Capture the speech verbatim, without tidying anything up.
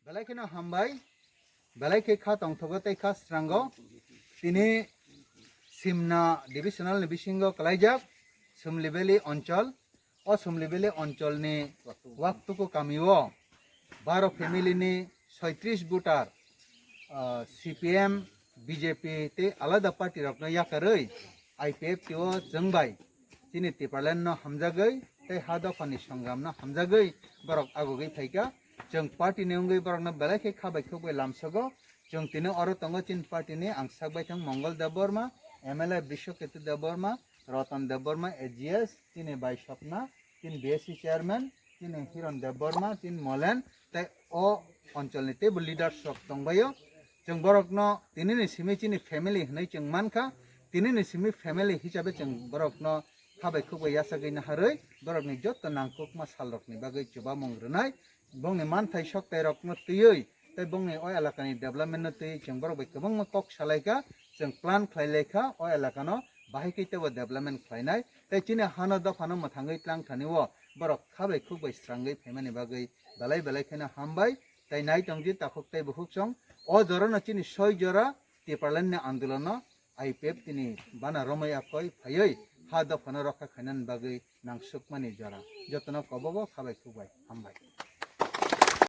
Belai kheno hambai, belai khe kha tongthogo tei kha srango. Tini Simna divisional ni bisingo kalaijak Sumlibeli onchol, o Sumlibeli onchol ni Waktuku kamio baro family ni soitris voter, ah, C P M, B J P tei alada party rokno yakarwi I P F T o chwng bai chini Tipraland no hamjagwi tei ha dopha ni songram no hamjagwi borok agugwi phaikha. Chwng party ni wngwi borok no belai khe kha bai khuk bai lamsogo. Chwng tini oro tongo chini party ni ang sak bai thang Mongol Debbarma, M L A Brishaketu Debbarma, Ratan Debbarma, A G S, chini bai Sopna, chini B S C chairman, chini Hiron Debbarma, chini Molen, tei o onchol ni teibo leaders rok tongbaio. Chwng borokno tinini simi chini family hinwi chwng mankha. Tinini simi family hisabe chwng borokno khabai khukbai yachagwi naharwi borokni joto nangkukma salrokni bagwi chubamung rwnai. Bongni manthai soktairokno twiwi tei bongni o elakani development no twiwi chwng borok bai kwbangma kok salaikha, chwng plan khlailaikha o elakano bahai khe teibo development khlainai. Tei chini hano dophano mwthangwi tlangthani o borok khabai khukbai srangwi phaimani bagwi belai belai kheno hambai. Tei nai tongdi takhuk tei bukhuk song. O jorano chini soi jora Tipraland ni andolono I P F T ni bana romwi akoi phaiwi ha dophano rokha khainani bagwi nangsukmani jora. Jotono kobogo khabai khukbai hambai.